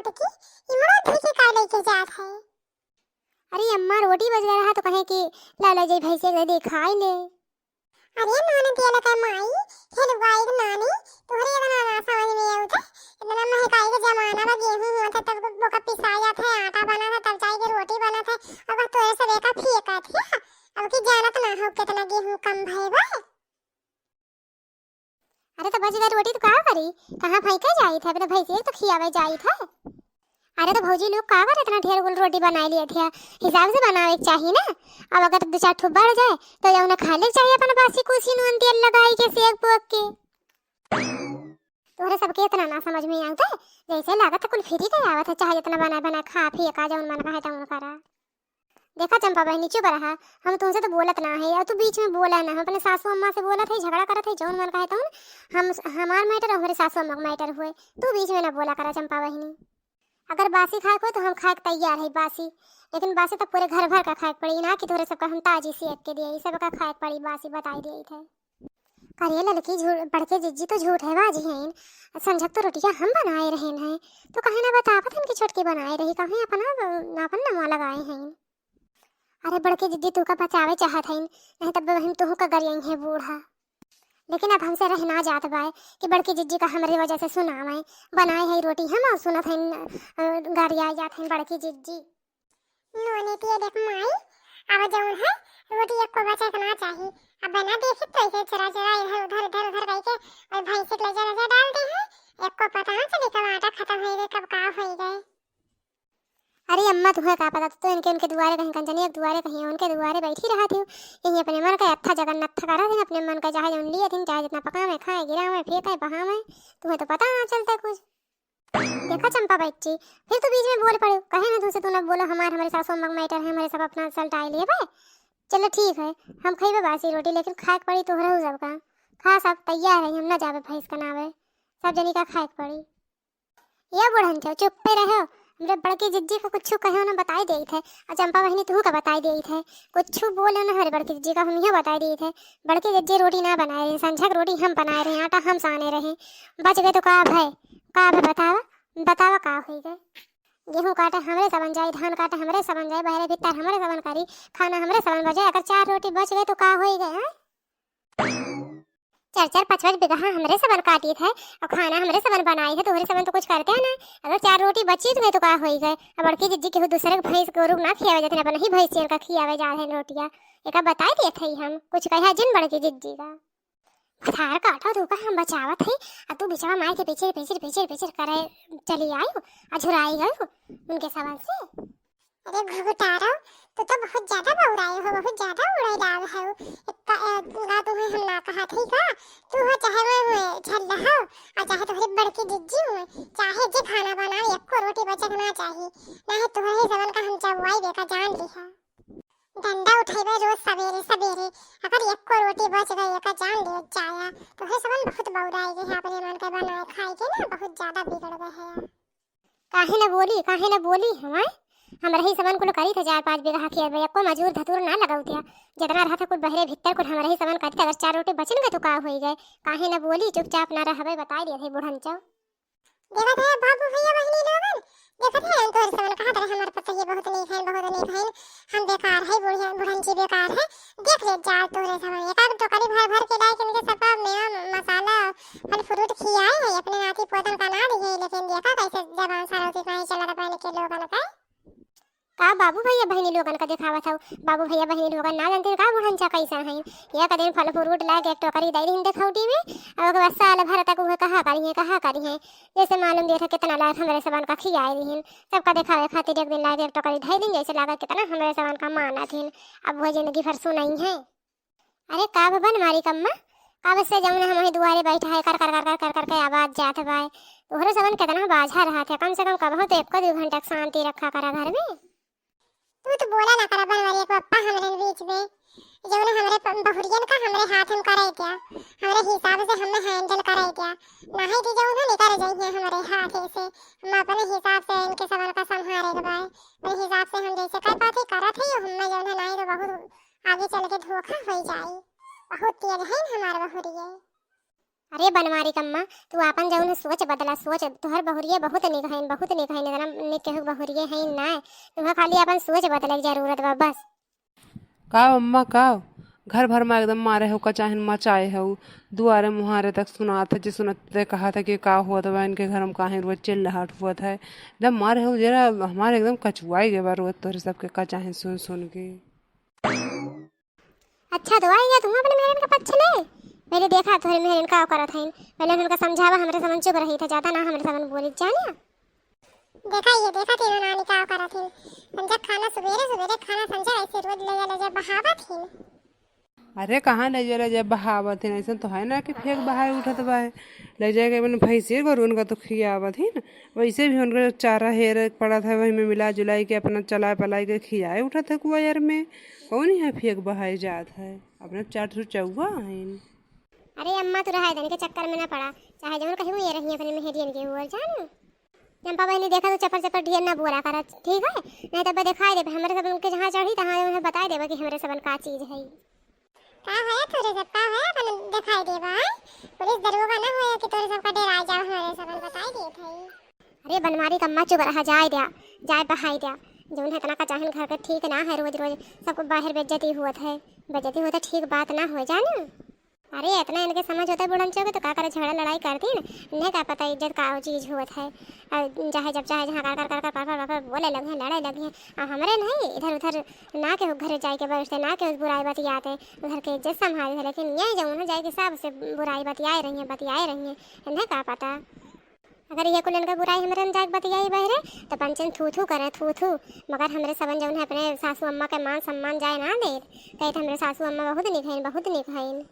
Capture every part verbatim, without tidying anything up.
टुकी, ई मुड़ा धई के का लेके जात है? अरे अम्मा, रोटी बच गया रहा तो कहे कि ला ले जाई भैंसे के दे खाई ले। अरे ननदिया लगे माई, हे लुगाई के नानी, तोहरे इतना ना समझ में आवत है। इतना महंगाई के जमाना में गेहूं होत है, तब ओका पिसाई जात है, आटा बनत है, तब जाई के रोटी बनत है। अब तोरे सब एका फेंकत है, अब की जानत ना हो कितना गेहूं कम भय बा। अरे तो बच गए रोटी तो का करी, कहाँ फेंके जाई थे, अपने भैंसिया के तो खियावे जाई थे। अरे तो भौजी लोग का करे, इतना ढेर कुल रोटी बनाए लिए थे, हिसाब से बनावे के चाही ना। अब अगर दो चार ठो बढ़ जाए तो जौन खा ले के चाही, अपन बासी कुसी नून तेल लगाई के, सेक पोक के। तोहरे सबके इतना ना समझ में आवत है, जैसे लागत है कुल फ्री के आवत है, चाहे जितना बनाए बनाए खा फेंका, जौन मन कहे तौन करा। देखा चंपा बहिनी, चुप रहा, हम तुमसे तो बोलत ना है, और तू बीच में बोला ना, हम अपने सासू अम्मा से बोलत है, झगड़ा करत है, जौन मन कहे तौन। हम, हमार मैटर और हमारे सासू अम्मा का मैटर हुए, तू बीच में ना बोला करा चंपा बहिनी। अगर बासी खाए को तो हम खाए के तैयार है बासी, लेकिन बासी तो पूरे घर भर का खाए के पड़ी ना, कि तोहरे सबका हम ताजी सेक के दिए, सबका खाए के पड़ी बासी, बताई दिए थे। करे ललकी, झू-, बड़के जिज्जी तो झूठ है बाजी हैं, संझक तो रोटिया हम बनाए रहेन हैं, तो कहे ना बतावत हैं कि छोटकी बनाए रही, कहे अपना, अपन नमवा लगाए हैं। अरे बड़की जिज्जी तू का बचावे चाहत हैं, नहीं तब बहिन तू का गरियई है बूढ़ा। लेकिन अब हमसे रह ना जात बाय कि बड़की जिज्जी का हमरे वजह से सुनावे, बनाए है रोटी हम और सुनत हैं, अ, गरिया जात हैं बड़की जिज्जी। नोनी तिया देख माई, अब जौन है रोटी एको बचे के ना चाही। अब बना देखी तो ऐसे चुरा चुरा इधर उधर, इधर उधर करके और भैंसी के लजा लजा डाल दे है। एको पता ना चली कब आटा खत्म होई गए, कब का होई गए। अरे अम्मा, तुहे का पता, तू तो इनके उनके दुआरे कहीं कंचनिया के दुआरे कहीं उनके दुआरे बैठी रहा थी। यही अपने मन का अत्था जगन्नाथ करा थी, अपने मन का चाहे जौन लिए थी, चाहे जितना पकावे खाए गिरावे फेंके बहावे, तुम्हें तो पता ना चलता कुछ। देखा चंपा बच्ची, फिर तू बीच में बोल पड़े, कहे ना तुमसे तू ना बोलो, हमार, हमारे सासू अम्मा का मैटर है, हमारे सब अपना सलटाए लिए बे। चलो ठीक है, हम खइबे बासी रोटी, लेकिन खाए के पड़ी तोहरा सबका। खा सब तैयार है, हम ना जाबे भैंस का नावे, सब जनी का खाए के पड़ी। ये बुढ़न चो, चुप्पे रहो, हमरे बड़की जिज्जी का कुछ कहो ना बताई देई थे, और चंपा बहिनी तू का बताई देई थे, कुछ बोलो ना हमारे बड़की जिज्जी का, हम यह बताई देई थे, बड़की जिज्जी रोटी ना बनाए रहे, संझक रोटी हम बनाए रहे, आटा हम साने रहे, बच गए तो का भय, का भय बतावा, बतावा का होई गए? गेहूं काटे हमरे सबन जाई, धान काटे हमरे सबन जाई, बहरे भीतर हमरे सबन करी, खाना हमरे सबन बजाई। अगर चार रोटी बच गए तो का होई गए, हैं? चार चार पाँच पाँच बीघा हमरे सबन काटी थे और खाना हमरे सबन बनाई थे, तोहरे सबन तो कुछ करते हैं ना। अगर चार रोटी बची तो गए तो का होई गए? अब बड़की जिज्जी केहू दूसरे के भैंस गोरू ना खियावे जाते, अपने ही भैंसियन का खियावे जा रहे रोटिया। एका बताई देत है हम, कुछ कहा जिन बड़की जिज्जी का। भतार काटो तू का हम बचावत है, आ तू बिचवा माई के पिचिर पिचिर पिचिर पिचिर करे चली आयु, आ झुराई गयु उनके सबन से। अरे घुघुटारो, तू तो बहुत ज्यादा बौराए हो, बहुत ज्यादा उड़ाई लाग है। इतना, ए, ना तुम्हें हम ना कहा थी का? तू हो चाहे मैं हुए झल्ला हो, आ चाहे तुम्हारी बड़की जिज्जी हुए, चाहे जे खाना बनावे, एको रोटी बचक ना चाही, ना है तुम्हारे सबन का हम चबुआई देखा जान लिहा। डंडा उठेबे रोज सबेरे सबेरे, अगर एको रोटी बच गई, एका जान ले जाया। तोहरे सबन बहुत बौराए गए हैं, अपने मन के बनाए खाए के ना बहुत ज्यादा बिगड़ गए हैं। काहे न बोली, काहे न बोली, हमारे, हमरे ही सबन कुल करी थे चार पाँच बीघा खेत में, एको मजूर धतूर ना लगाऊ थे, जितना रहा था कुल बहरे भीतर कुल हमरे ही सबन करी थे। अगर चार रोटी बचन गए तो का होई गए, काहे न बोली, चुपचाप ना रहबे, बताई दिए थे बुढ़न चौ। देखत है बाबू भैया बहिनी लोगन, देखत है हम तोहरे सबन कहत रहे हमार पतोहिया बहुत नीक है, बहुत नीक है, हम बेकार है बुढ़िया बुढ़न जी बेकार है। देख ले जाल तोहरे सबन, एक आध टोकरी भर भर के लाए के इनके सबका मेवा मसाला फल फ्रूट खियाए है, अपने नाती पोतन का ना दिए, लेकिन देखा कैसे जबान सारा उचित नहीं चलत बहन के लोगन का। का बाबू भैया बहिनी लोगन का देखावत हऊ? बाबू भैया बहिनी लोगन ना जानते का बुढ़न चा कैसा है? एक दिन फल फ्रूट लाए के एक टोकरी दे दिन देखौटी में, अब ओके बाद साल भर तक उहे कहा करी है, कहा करी है। जैसे मालूम दिए थे कितना लायक हमरे सबन का खियाए दिहिन, सबका देखावे खातिर एक दिन लायक एक टोकरी धई दिन, जैसे लागा कितना हमरे सबन का मानत हिन। अब वह जिंदगी भर सुनई है। अरे का भवन मारी कम्मा, कब से जौन हम वही दुआरे बैठा है, कर कर कर कर कर करके आवाज जात बाय। तोहरे सबन कितना बाझा रहत है, कम से कम कबहू तो एको दू घंटा के शांति रखा करा घर में। तू तो बोला ना करा बनवारी एक पप्पा हमरे बीच में, जौन हमरे प-, बहुरियन का हमरे हाथ में करे क्या, हमरे हिसाब से हमें हैंडल करे क्या, नहीं तो जौन है निकर जाइए हमरे हाथ से। हम अपने हिसाब से इनके सबन का संभारे के बाय, अपने हिसाब से हम जैसे कर पाते करत है, हमें जौन है नहीं तो बहुत आगे चल के धोखा हो जाई। बहुत तेज है हमार बहुरिये। अरे बनवारी कम्मा, तू आपन जउन है सोच बदला, सोच। तोहर बहुरिये बहुत निक हइन, बहुत निक हइन, इतना निक केहू बहुरिये हइन ना। तुहैं खाली आपन सोच बदले के जरूरत बा बस। का अम्मा, का? घर भर मा एकदम मारे हो, का चाहिन मचाए हो। दुआरे मुहारे तक सुनात है, जे सुनत ते कहत है कि का होत बा इनके घर मा, काहे रोज चिल्लाहट होत है। एकदम मारे हो, जरा हमारे एकदम कचुआई गए बा रोज तोहरे सबके का चाहिन सुन सुन के। अच्छा, तो आई गया तुम अपने मेहरन का पक्ष ले। पहले देखा तोहरे मेहरन का करत हइन, पहले उनका समझावा, हमरे समन चुप रही था, ज्यादा ना हमरे समन बोली, जानिया। देखा ये, देखा तीनों नानी का करत हइन। संझा खाना सुबेरे, सुबेरे खाना संझा ऐसे रोज ले जा, ले जा बहावत हइन। अरे कहाँ ले जा, ले जा बहावत हइन, ऐसा तो है ना कि फेंक बहाए उठत बा। ले जाके अपने भैंसे गोरुन का तो खियावत हइन। वैसे भी उनका चारा हेर पड़त है, वही में मिला जुलाई के अपना चला पलाई के खियाए उठत है कुआर में। कौन यहाँ फेंक बहाए जात है, अपना चार ठो चौवा हइन। अरे अम्मा, तू रहा इनके चक्कर में ना पड़ा, चाहे जौन कहीं ये रही अपने मेहरियन के ऊपर जान। चंपा बहिनी, देखा तू चपर चपर ढेर ना बोला करा, ठीक है? नहीं तब दिखाई देबे, हमरे सबन के जहाँ चढ़ी तहाँ उन्हें बताई देबे कि हमरे सबन का चीज है। का होया तोरे सब, का होया? अपन दिखाई देबा, हैं? पुलिस दरोगा ना होया कि तोरे सबका डेराय जाओ, हमरे सबन बताई देत है। अरे बनवारी कम्मा, चुप रहा, जाए द्या, जाए बहाई द्या। जौन है इतना का चाहन घर के ठीक ना है, रोज रोज सबको बाहर बेइज्जती हुअत है, बेइज्जती हुअत है, ठीक बात ना हो जाने। अरे, इतना इनके समझ होता है बुढ़न चौके, तो का करे, झगड़ा लड़ाई करतीन। इन्हें का पता इज्जत का चीज होत है। और चाहे जब चाहे जहाँ कर, कर, कर, कर, कर, कर, कर बोले लगे हैं, लड़े लगे हैं। और हमरे नहीं, इधर उधर ना केहू घरे जाए के बैठते, ना केहू बुराई बतियाते, घर के इज्जत संभालते, लेकिन ये जौन है जाए के सबसे बुराई बतियाए रही हैं, बतियाए रही हैं। इन्हें का पता, अगर ये कुल इनका बुराई हमरे न जाए के बतियाई बहरे, तो पंचन थू थू करें, थू थू। मगर हमरे सबन जौन है अपने सासू अम्मा के मान सम्मान जाए ना दे, कहे तो हमरे सासू अम्मा बहुत निक हईन, बहुत निक हईन।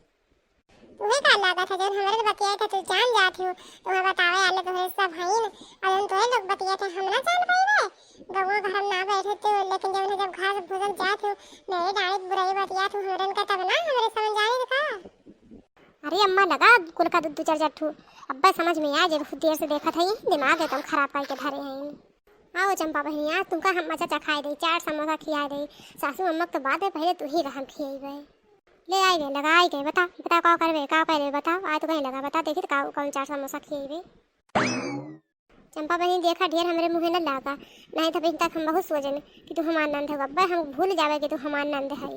तुहे का लागत है, जौन हमरे से बतियाए थे, तू जान जात हो, तुम्हें बतावे आले तुम्हें सब हईन, और जौन तोहे लोग बतियाए थे, हम ना जान पाई रे। गौवा घर में ना बैठे थे, लेकिन जौन है जब घास भूसा जात हो, मेरे डाली बुराई बतियात हो, हमरन का तब ना हमरे समझ आई का? अरे अम्मा, लगा कुल का दू, दू चार चार ठू, अब्बे समझ में आ जे, बहुत देर से देखत है, दिमाग एकदम खराब करके धरे हैं। आओ चंपा बहिनी, आज तुमका हम मजा चखाए दे, चाट समोसा खियाए दे। सासू अम्मा के तो बाद में पहले तू ही रहम खियाई बे। ले आई गए, लगा आई गए, बता, बता का करबे, का करे, बता, आज तो कहीं लगा, बता, देखी तो का, कौन चार समोसा खियेबे। चंपा बहिनी, देखा, ढेर हमरे मुँहे न लागा, नहीं तो अभी तक हम बहुत सोचन कि तू हमार नंद हो। अब्बे हम भूल जावे कि तू हमार नंद है।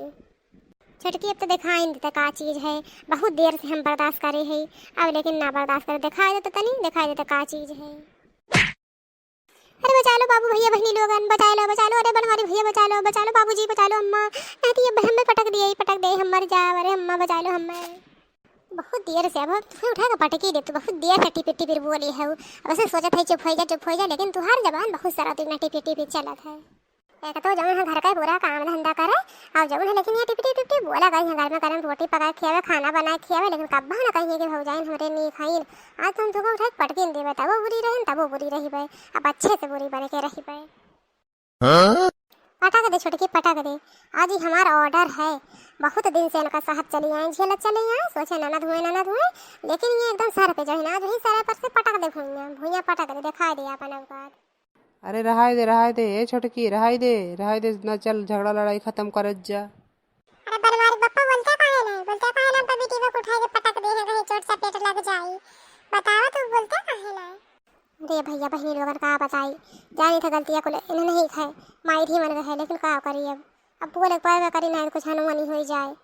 छोटकी, अब तो दिखाई नहीं देता का चीज है, बहुत देर से हम बर्दाश्त करे है, अब लेकिन ना बर्दाश्त करे, दिखाई देता तनी, दिखाई देता का चीज है। अरे बचा लो बाबू, भैया बहिनी लोगन, बचा लो, बचा लो, अरे बनवारी भैया बचा लो, बचा लो बाबूजी, बचा लो अम्मा, नहीं तो ये हमें पटक दिए, पटक दे, हम मर जाए, अरे अम्मा बचा लो हमें। बहुत देर से अब तुम्हें उठा के पटकी दे, तू बहुत देर से टिपिर टिपिर बोली है। अब ऐसे सोचत है चुप हो जा, चुप हो जा, लेकिन तुहार जबान बहुत सारा तू इतना टिपिर टिपिर चलत है। एक तो जौन है घर का पूरा काम धंधा करे, और जौन है लेकिन ये टिपिर टिपिर बोला करी है, घर में करे रोटी पकाए खियावे, खाना बनाए खियावे, लेकिन कब्बा ना कहिए कि भौजाइन हमरे नी खाइन। आज तो हम तुमको उठा के पटकी देवे, तबो बुरी रही, तबो बुरी रही बे, अब अच्छे से बुरी बने के रही बे। हाँ? पटक दे छोटकी, पटक दे। आज ही हमारा ऑर्डर है। बहुत दिन से इनका साथ चली आए, झेलत चली आए, सोचे ननद हुए, ननद हुए, लेकिन ये एकदम सर पे चढ़ी ना, आज वही सर पर से पटक दे भुइयां, भुइयां पटक दे, दिखाई दे अपन औकात। अरे रहाई दे, रहाई दे, ए छोटकी, रहाई दे, रहाई दे, ना चल झगड़ा लड़ाई खत्म करत जा। अरे बनवारी बप्पा बोलते काहे ना, बोलते काहे ना, तभी टीवी को उठा के पटक दे हैं, कहीं चोट चपेट लग जाई। बतावा तू बोलते काहे ना? अरे भैया बहिनी लोगन का बताई, जानी था गलतिया कुल इन्हें नहीं खाए, माई ही मन गए, लेकिन का करी अब, अब बोले के पड़बे करी, नहीं कुछ हनुमानी हो जाए।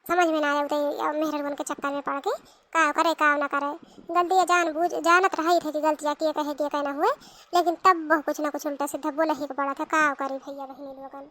समझ में ना आए उतई, अब मेहररुअन के चक्कर में पड़ के का करे का ना करे। गलतिया जान बूझ जानत रही थे कि गलतिया के कहे के कहना हुए, लेकिन तब वो कुछ ना कुछ उल्टा सीधा बोले ही के पड़ा था। का करी भैया बहिनी लोगन।